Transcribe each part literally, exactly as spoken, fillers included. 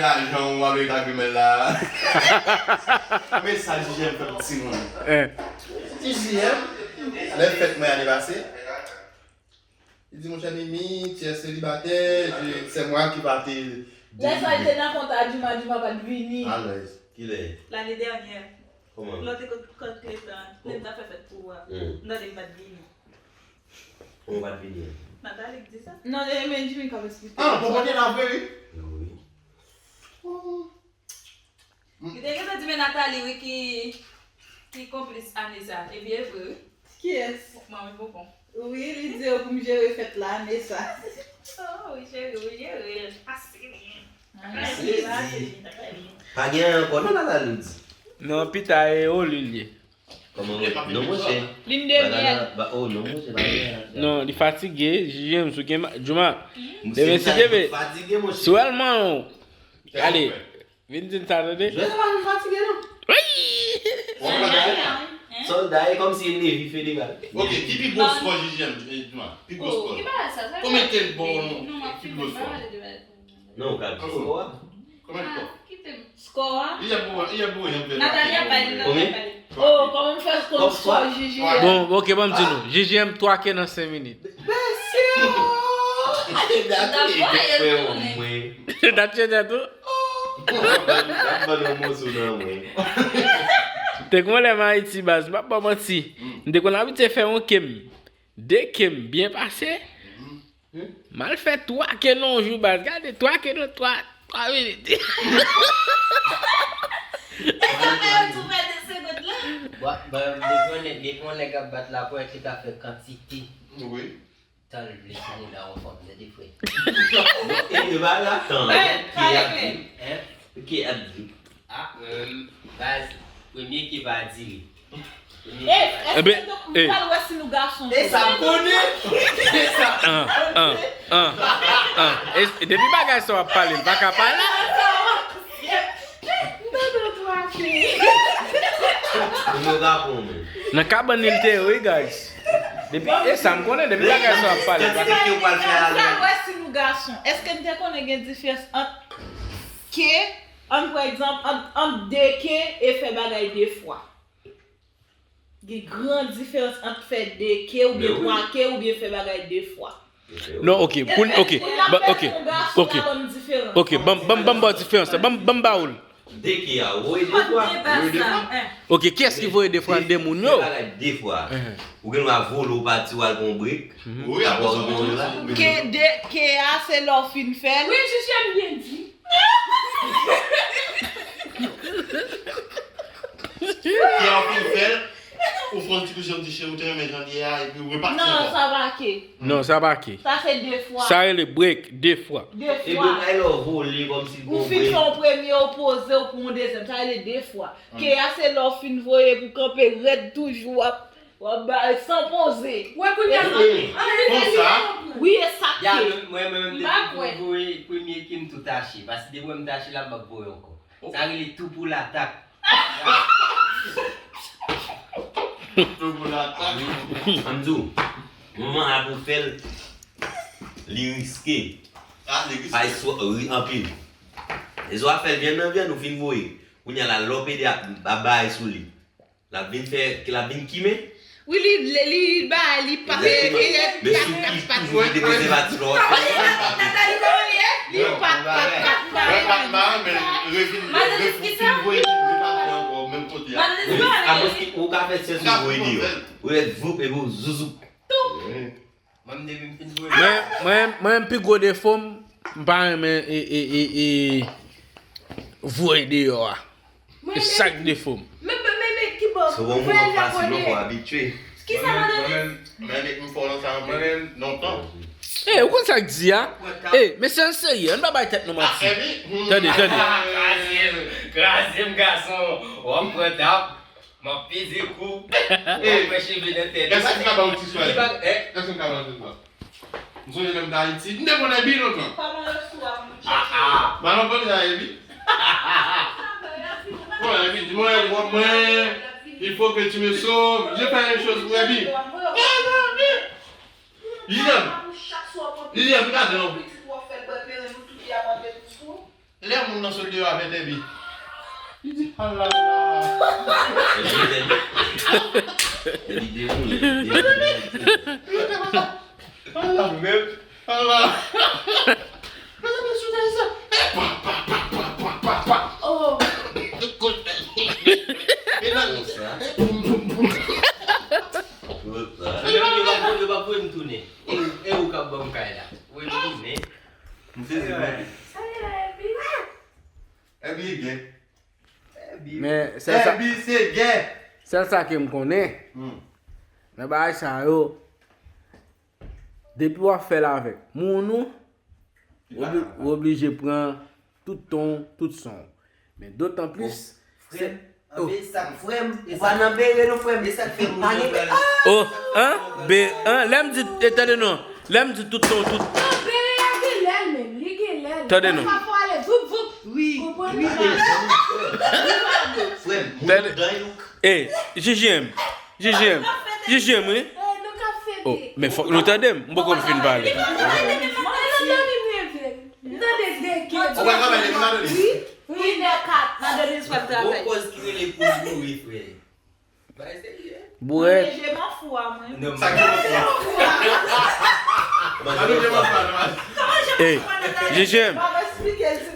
Sa jan w ap lage men la. Men sa J J M fè pou timoun. Eh. J J M, lè fèt mwen ane pase, li di, monchè Mimi, tu es célibataire, je, c'est moi qui va te. Lè sa l te nan kont a Djuma, Djuma pa t vini. Alèz. Kilè? Lane dènyè. Kòman? Lè w te kot, kot Cletan, Cletan fè fèt pou ou a. Hmm. M tande m pa t vini. Ou pa t vini an? Nathalie k di sa? Non, e men Jimmy k ap esplike. Ah, Popo te la vre, wi. Wi. Oh. Li te gentan di men Nathalie, wi, ki, ki konplis ane sa. Epi e vre, wi. Kiyès? Manmi Popo. Wi, li di yo pou m jere fèt la ane sa. Oh, wi, cheri, wi, jere l. Pase byen. Ah, trè byen, pase byen, trè byen. Pa gen anyen ankò, non, Nathalie di. Non, pita e o li l ye. Kòman, non, monchè. Lin de myèl. Ba, oh, non, monchè, pa gen. Non, li fatige, J J M sou gen ma-, Juma. Demen si Dye vle. Fatige, monchè. Si w al manman w. Ale, vin di n sa, tande. Jwèt la pa vin fatige, non. Wi! Sòlda, e kòmsi e Navy federal. Ok, ki pi gwo spò J J M, eh, Juma? Pi gwo spò. Konbyen kel bon, pi gwo spò? Non, ou ka di skò a. Konbyen skò? Skò a? Li ap bo, li ap bo, li ap bo. Nathalie ap pale, Nathalie ap pale. Oh, kòman m fè konn skò J J M? Bon, ok, ban m di nou. J J M twa ke nan senk minit. Mesye, oh! Dat chanje tou? Te gon lè m Ayiti, baz, m ap ba w manti. M te konn abitye fè yon ke m. De ke m byen pase. M al fè twa ke nan yon jou, baz. Gade, twa ke nan twa, twa minit. E sa fè yo tou fè de segonn la. Bon, bon, gen yon nèg, gen yon nèg ap bat lapòt, li ka fè kantite. Wi. Tan l vle pou moun nan anfòm, tande, frè. E, e ba la tan. Ki ap di? Hein? Ki ap di? Ah, euh, baz, premye ki pa di li. Premye ki pa di. Ebyen, eh. Pral wè si nou gason. E sa m konnen. E sa m konnen. An, an, an, an. E, depi bagay sa w ap pale, l pa ka pale. Nan kabann li l te ye, wi, guys. Depi, e sa m konnen, depi bagay sa w ap pale, l pa ka. Pral wè si nou gason. Èske n te konnen gen diferans ant ke, an, pa egzanp, ant, ant de ke e fè bagay de fwa? Gen gran diferans ant fè de ke oubyen twa ke oubyen fè bagay de fwa. Non, ok, pou, ok, ok, ok, ok, ban, ban, ban m ba w diferans la, ban, ban m ba w l. De ke a, ou voye de fwa. Ou voye de fwa. Ok, kiyès ki voye de fwa nan de moun yo? Fè bagay de fwa. Ou gen dwa vole, ou pati, w al pran yon brek. Wi, apre sa, ou voye la. Ke de, ke a, se lè w fin fè l. Wi, J J M byen di. Ke a w fin fè l, ou fè yon ti koze, yon ti cheri, ou te renmen jan l ye a, epi ou repati ankò. Non, sa pa ke. Non, sa pa ke. Sa se de fwa. Sa rele brek, de fwa. De fwa. E brek la, e lè w vole kòmsi ou fin fè yon premye, ou poze, ou pran yon dezyèm. Sa rele de fwa. Ke a se lè w fin voye pou kanpe rèd toujou, w ap W ap bay san poze. Wè kounye a. Konsa. Wi, e sa k ye. Mwen, mwen menm, depi m voye premye ke m tou tache. Paske depi m tache la, m p ap voye ankò. Sa rele tou pou latak. Tou pou latak. An m di w, moman a pou fè l, li riske. Ah, li riske. Ay, ri anpil. E zo a fè l vyann nan vyann, ou fin voye. Kounye a la, lè w pede ap, ap bay sou li. L ap vin fè, l ap vin kimen. Wi, li, li, li bay, li pa, li, li, li, men sou ki toujou mete prezèvatif lò. Li pa, pa, pa, pa. Wè, pa, pa, men revin, revin voye li pa fè ankò, menm kote a. Apre ki, ou ka fè sèl sou voye deyò. Ou ret voup, epi ou zouzouk. Tou. Mwen, depi m fin voye. Mwen, mwen, mwen, pi gwo defo m, m pa renmen, e, e, e, e, voye deyò a. E sa k defo m. Men, men, men, men, ki bò. Se yon moman fasil, non, pou abitye. Ki sa, madanm? Mwen, mwen, mwen, mwen, mwen, lontan. E, ou konn sa k di a? E, mesye, ann serye, ann pa bay tèt nou manti. Tande, tande. Kraze m, kraze m, gason. W ap pran tap. M ap peze kou, w ap pran cheve nan tèt. Èske m ka ba w ti swa? Èske m ka ba w ti swa? M sonje lè m t Ayiti, m te konn Ebi lontan. Kòman yo sou a, monchè? Ah, ah. Ba nou konn sa, Ebi. Bon, Ebi, di mwen, w ap mwen, il faut que tu me sauves. Je fais les choses pour Ebi. Liliane, Liliane, gade non. Lè moun nan sot deyò avè Tèbi, li di, "Alala." Li demoule, li demoule. Ala, ala. Mezanmi, sou tèt sa. Pa, pa, pa, pa, pa, pa, pa. Oh. E nan sa. Poum, poum, poum. Yo pa voye, yo pa voye m tounen. E, e ou k ap ban m kay la. Voye m tounen. M sezi, men. Sa ye la, Ebi? Ebi gen. Men sèl sa, Ebi se gen. Sèl sa ke m konnen, hmm, nan bagay sa yo, depi w ap fè l avèk moun ou, ou obli-, ou oblije pran tout ton, tout son. Men dotan plis, se, frè m, anpil sa k frè m, ou pa nan bere non, frè m. E sa k fè moun yo pral. Oh, an? Be, an? Lè m di, e, tande non. Lè m di tout ton, tout. Non, bere a gen lèl menm, li gen lèl. Tande non. Pafwa fò ale voup, voup. Wi, konprann wi, nou pa frè m. Tande. Moun dan yo. E, J J M. J J M. J J M, wi. Eh, nou ka fete. Oh, men fòk nou tande m. M poko fin pale. Li pa pale, li pa pale. Madanm li reve. M tande de kè. Ou pa travay depi Madanm? Wi. Wi, de kat. Madanm li swa travay. Bon kòz ki rele pou mouri, frè. Bagay serye. Bourèt. Manje m an fou a mwen. Sa ki an fou a? Manje m an fou a, non. Ey, J J M.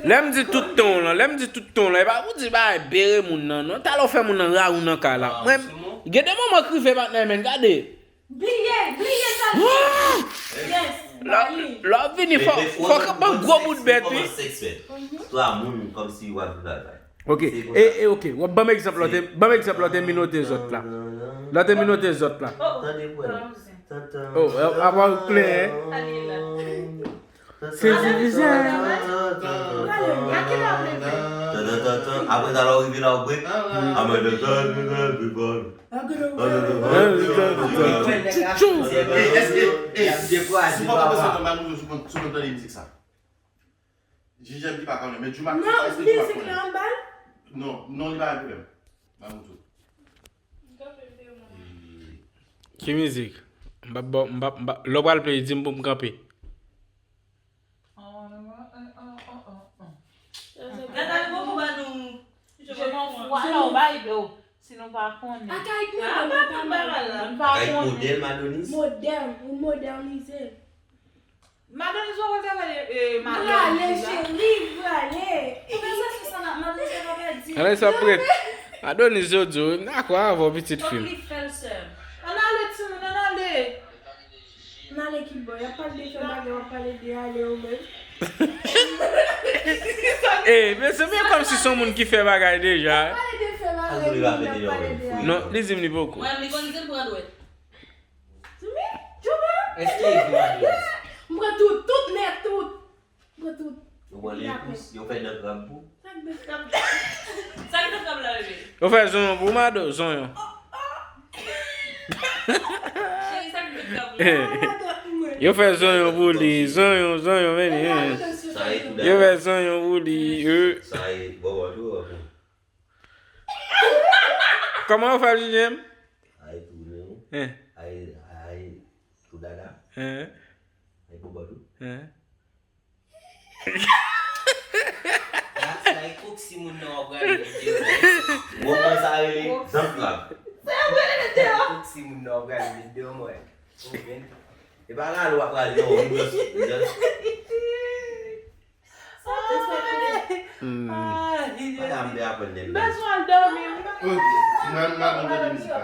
Lè m di tout ton lan, lè m di tout ton lan, e pa pou di bagay bere moun nan, non. Talè w fè moun nan rayi w nan kay la. Mwen, gen de moman k rive patnè, men gade. Bliye, bliye sa. Yes. Lè, lè w vini, fò, fò w ban gwo bout bèt, wi. Kòman sèks fèt? Twa moun kòmsi w ap viv avè. Ok, e, e, ok, w ap ban m egzanp lòt, ban m egzanp lòt e m note zòt la. Lòt e m note zòt la. Oh, oh. Oh, apa w klè, hein? Se divizyon. Apre sa, lè w rive la, w break. Tchou. Ey, èske, ey, si w pa konn sa, ban nou sou konn, sou konn tande mizik sa. J J M ki pa konnen, men Djoumak, non, èske Djoumak konnen? Mizik la anba l? Non, non, li pa gen pwoblèm. Ban nou tou. Ki mizik? M p ap ba w, m p ap, m p ap, lè w pral play, di m pou m kanpe. Nathalie poko ba nou. Je m'en fous. Alò, bay do. Si nou pa konnen. Akayik modèl, nou pa konnen. Akayik modèl, Madonis? Modèl, ou modèlize. Madonis, ou wè travay, eh, Madonis la. Prale, cheri, prale. Konbyen sa se sa, Madonis, sa pa pèdi. Ann sa prèt. Madonis, yo di w, m dakò avè w, pitit fi m. Fòk li fè l, sè m. Ann ale, timoun, ann ale. N ale ki bò? Y ap pale de fè bagay, w ap pale de ale ou menm. Ey, men se byen kòmsi se yon moun ki fè bagay deja. Y ap pale de fè bagay, wi, y ap pale de ale. Non, li di m li poko. Mwen, li konn di m pran dwèt. Jumi? Jumi? Èske li pran dwèt? M pran tout, tout nèt, tout. Mwen tou. Yo pran lepous, yo fè dan krab pou. Sa k dan krab? Sa k dan krab la, bebe? Yo fè zonyon pou mado, zonyon. Cheri, sa k dan krab la? Yo fè zonyon pou li, zonyon, zonyon, vini. Sa e tou. Yo fè zonyon pou li, euh. Sa e, bon, bon, tou, bon. Kòman yo fè l, J J M? Ay, tou, non. Hein. Ay, ay, tou dada. Hein. Ay, bon, bon, tou. Hein. Sa e koksi moun nan w ap rale videyo. Bon, mwen sa rele dan krab. Sa y ap rele videyo. Koksi moun nan w ap rale videyo, mwen. Ou menm. E pa rale w ap rale, non, ou just, just. Hmm. Ay, Jezi. Madam te aprann de m. Bezwen al dòmi, wi. Mwen, mwen, mwen, mwen, mwen,